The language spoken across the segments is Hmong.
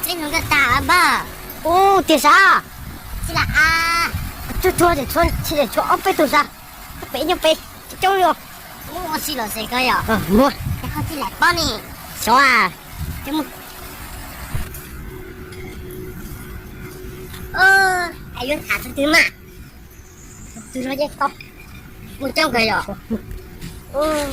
Txij no nkawj tag npawg. Ub, tiag sav? Txij lam a. Tsuag tsuag ces tshuav, tsis tshuav ob peb tug sav. Peb nyob peb coob coob li. Mus ua si los xes koj yom? Mus. Ces koj txij lam pob ne. Xyov a. Ces mus. Ub, es yuav tham tus twg mas? Tus no yeej tau mus coob kawg yom. Ub,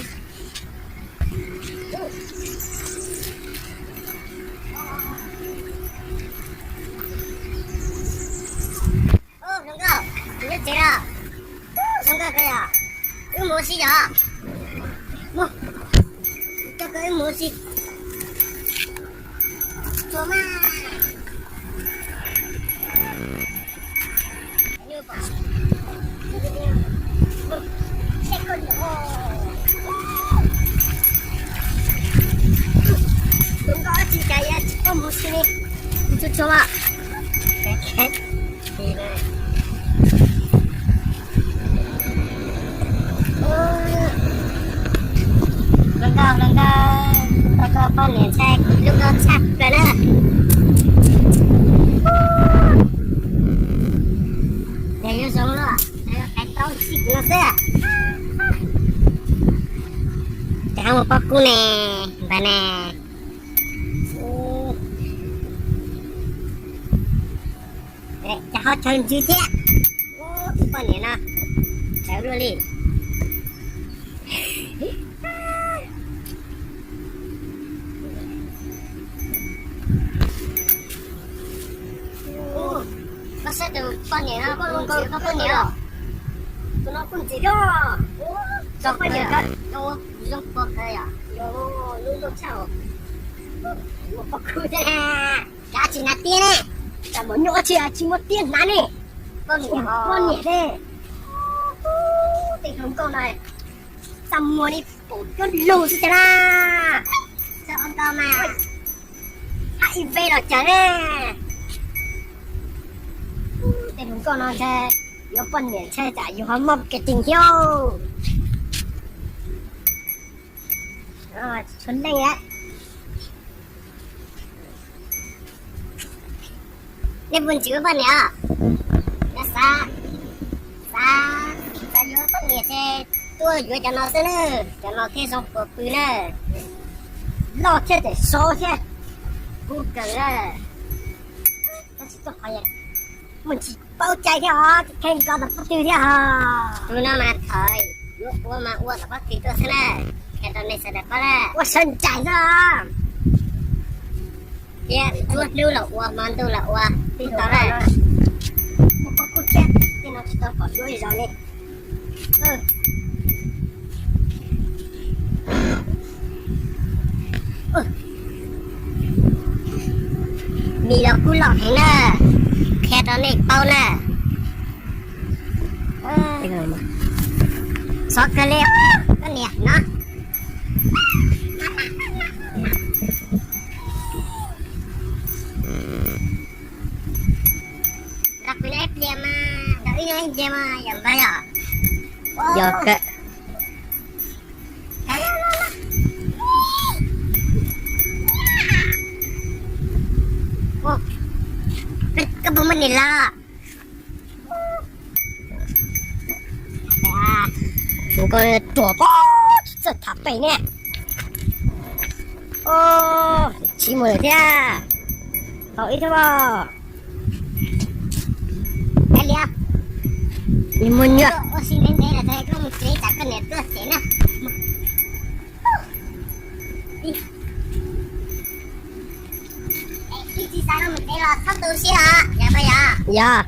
hluas nkauj, kuv nyob tsev lawm. Ub, hluas nkauj kawg yom. Wb mus ua si yom. Mus, coj koj wb mus ua si. Tsuag mas. Tus nkauj tsis cas, tsis tau mus si li. Tsuag tsuag mas. Hluas nkauj, hluas nkauj, koj poj niam ntshai kuv lub nkauj tshaj plaws na. Yog yuav zoo luaj, qhais tau txij kuv no xwb. Ces ho mus pob kub ne, npawg ne. Ces ho chaw ntsws thiab. Ub, poj niam no, chaw luaj li. Koj saib tus poj niam no, koj ntsia koj poj niam os. Tus no kuj ntxim thiab. Txog poj niam zoo kawg yom. Lub nkauj tshaj, ua pob kub thiab. Kav tsis hnav tiab ne. Cas mas nyob tsis, tsis muaj tiab hnav ne. Poj niam, poj niam ne. Tej hluas nkauj no txaj muag li pom cuab lug xwb cas na. Txog ua ntau mas hab ib ve los cas ne. Tej hluas nkauj no ntshai yuav poj niam ntshai tsam yus ho mob kev tij thiab. Tshuav neeg lawm. Nej puas ntsib poj niam? Yog xav, xav, xav yuav poj niam ces tuaj yuav cov no xwb na. Cov no thiaj zoo puas pw na. Loj thiab tseem sov thiab, kub kawg na. Tab sis tuaj qhov muaj ntsis paub cai thiab os, kheej koj tom pob tw thiab os. Tus no mas thaum yuav ua mas ua tom pob tw tuaj xwb na. Qhia rau nej sawv daws paub na, ua sawv ntsais xwb. Thiab tsuag hlub los ua, hmo ntuj los ua, twb tau lawm. Ua pob kub thiab, tej no tsis tau pom dua ib zaug li. Mis los kub loj heev na, qhia rau nej paub na. Xov kawg li, koj niam no. Los pw ib pliag mas, los ib pliag mas yom npawg yom. Yog kawg. Koj puas muaj niam laus? Tus ko ruam pob, tsis txawj tham pem ne. Tsis mus lawm thiab. Tau ib thab os. Liam, nws mus nyuam ua si ntev ntev lawm, koj mus tsev tsam koj niam tuaj tsev na. Ib tsis xav mus tsev los txhob tu siab os, yog koj yog? Yog.